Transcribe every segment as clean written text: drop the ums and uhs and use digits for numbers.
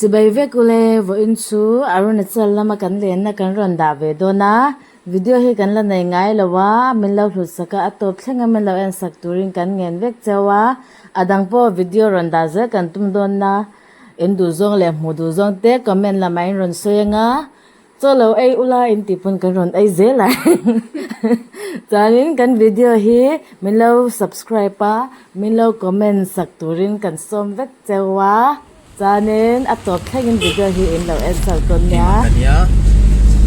Chibai vek ule vawiin chu Arunachal lama kan lenna kan rawn dah ve dawn a, video hi kan la nei ngai lo a, min lo hlut sak a, a tawp thleng a min lo en sak turin kan ngen vek cheu a, a dang pawh video rawn dah zel kan tum dawn a, in duh zawng leh hmuh duh zawng te comment lamah in rawn sawi ang a. Chaw lo ei ula in tih pawn kan rawn ei zel a chuanin kan video hi min lo subscribe a min lo comment sak turin kan sawm vek cheu a chuanin a tawp thlengin video hi in lo en chho dawn nia. Ka nia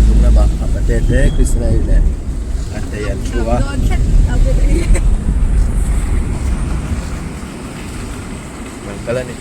chung lamah a pate te Krishnai leh a tei an thu a. Kan kal a ni.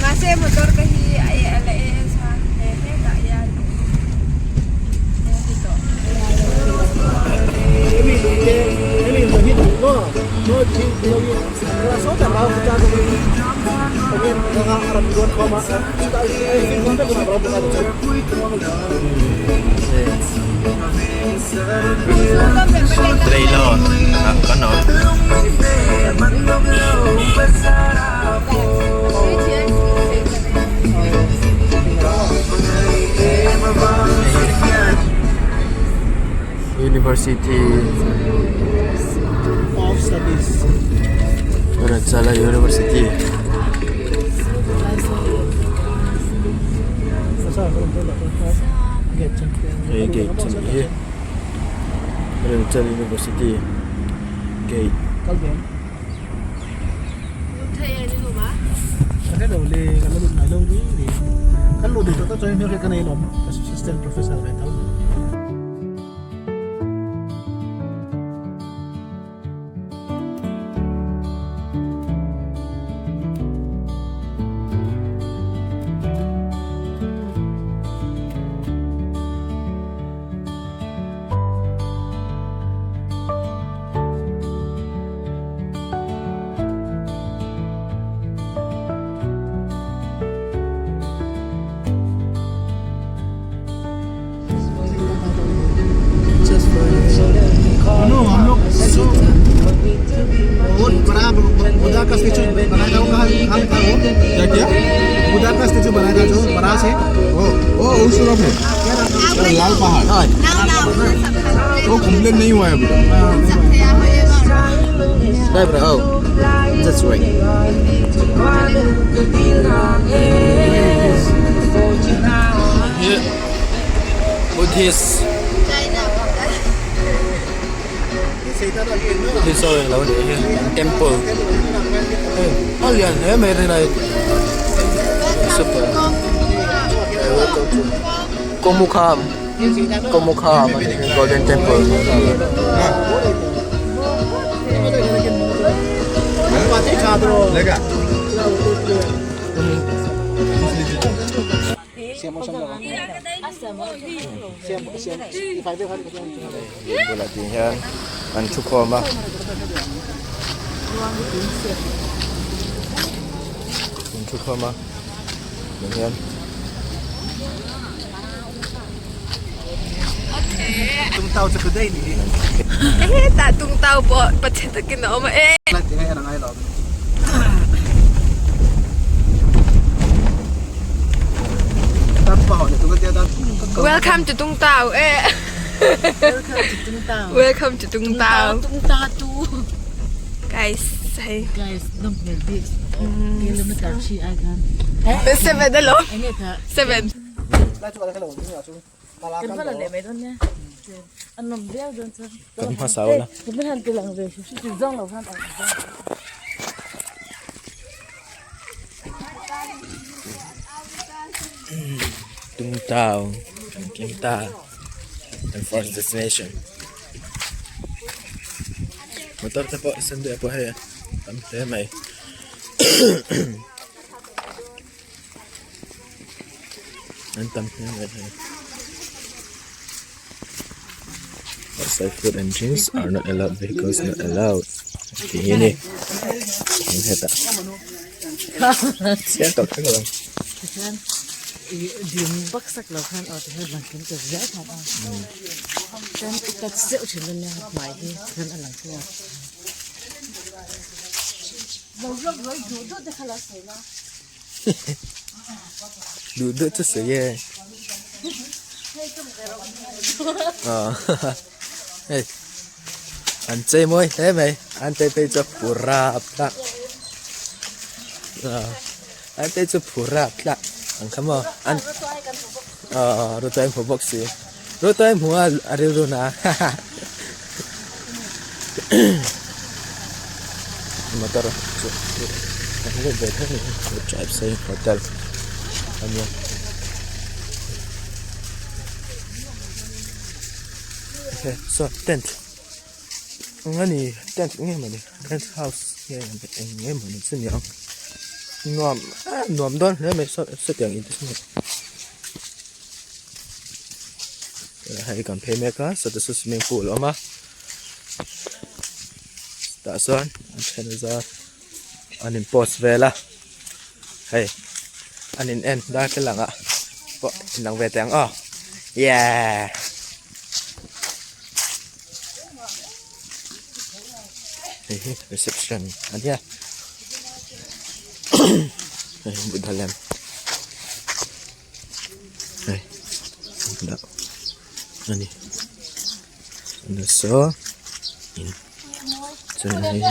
Mahse motor te hi a la e sa he hetah hian Trailer ah kan awm. University Arunachala University hei gate a nih hi Arunachal University gate. लाल पहाड़ वो complete नहीं हुआ है अभी तक Driver, oh, that's right. Buddhist Buddhist ho englo nih hi an temple hei a lian hle mai rin ai super Kawmukham Kawmukham a nih hi golden temple Bulah tih hian an thu khawm a an thu khawm a tah hian Hetah tung tau pawh pachhe takin a awm a e. Welcome to tung tau e. Welcome to tung tau. Guys, hei. Guys, nawm hmel bik kilometer thi ai khan. 7 alawm. 7. Kan va la leh mai dawn nia. A nawm viau dawn chuan. Kan hmasa ula. Kan han ti lang ve hrim hrim zawng lo khan. Tung tau kan thleng ta kan first destination. Motor te pawh Sunday ah pawh hei a tam hle mai. An tam hle mai hei. Outside food and drinks are not allowed vehicles not allowed tih hi a ni eng hetah chiang tak thleng lo. Tikhian ih dim vak sak lo khan aw tikhian lang kim ta zel khan a chuan i touch zeuh thin dawn nia hmai hi tikhian a lang thei a. Duh duh chu sawi e. Hei an chei mawi hle mai an tei phei chu a phur rap tlak an tei chu phur rap tlak ang kha maw an aw rutuai hmu bawk si rutuai hmu a a rilru na motor chu an lut ve thei a ni tribe hotel a nia. Saw tent eng a ni tent nge mawni tent house nge eng nge mawni chu ni ang nuam nuam dawn hle mai saw sawtiang in te saw hei kan phei mek a sawta saw swimming pool a awm a tah chuan an then zar an in post vel a hei an in en darthlalang ah pawh in lang ve teh ang aw yeah. Hei hi reception a nia hei buddha lem hei buddha a ni saw in chuan hei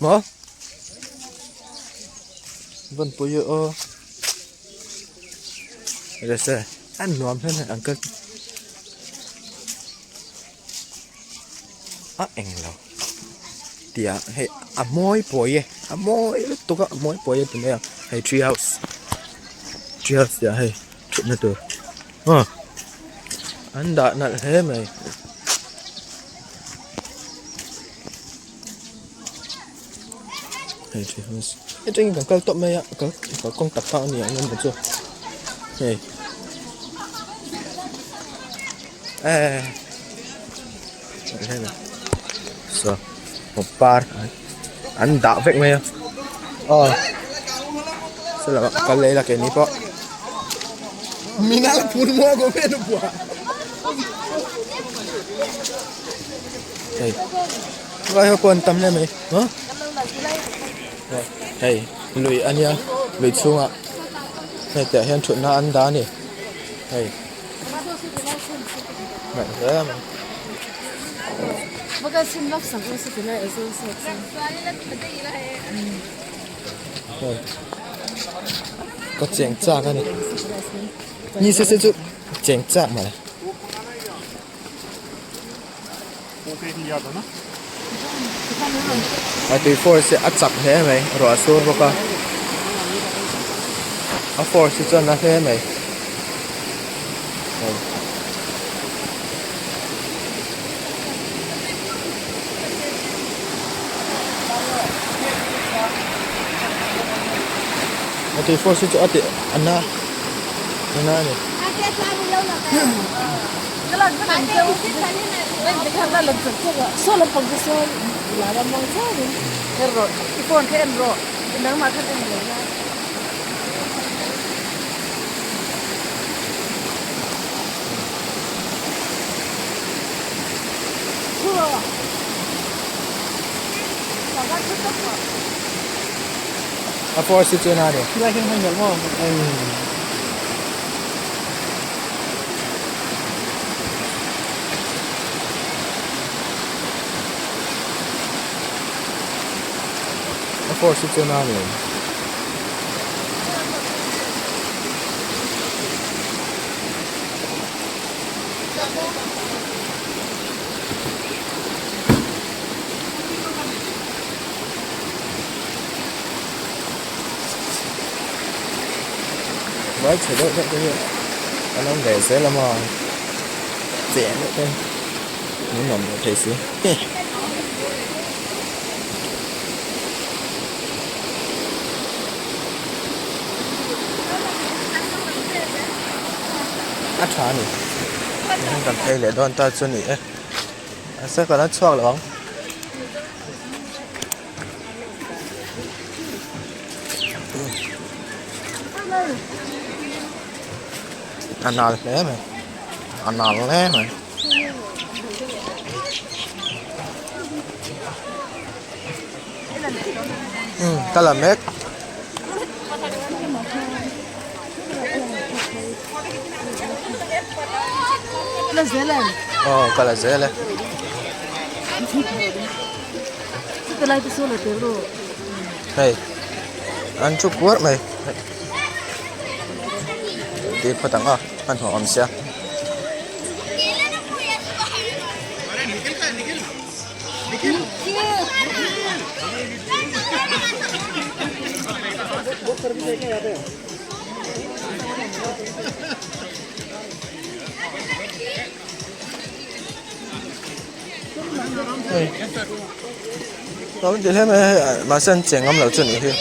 maw van pui aw resa a nuam hle mai ang ka a englo tih ah hei a mawi pawi e a mawi lutuk a a mawi pawi e ti mai a hei tree house tree house tih ah hei thutna tur aw an dah nalh hle mai. Hei tree house atangin kan kal tawp mai a kal kalkawng tak tak a ni ang emaw chu hei eh saw pangpar an dah vek mai a aw saw lamah kal leh ila keini pawh. Hei vai ho pawh an tam hle mai huh hei lui a nia lui chhungah hei tah hian thutna an dah a ni hei ngaih hle mai. Ka cheng chak a ni ni se se chu cheng chak mai. A tui force hi a chak hle mai ruah a sur bawk a a force hi chuan a hle mai a tui force hi chu a ti a na a na a ni. A force hi chu na ni. A force hi chu na ni. Vai chhe deuh deuh te hi an awm ve zel a maw cheng deuh te min awm leh thei si. A tha a ni kan phei leh dawn ta chu ni e mahse ka la chhuak lo ang. A nal hle mai a nal hle mai. Ka la mek. Aw ka la zel e. Hei an thu kuar mai tih phawt ang a hmanhmawh awm sia. Mahse an cheng ngam lo chu a nih hi.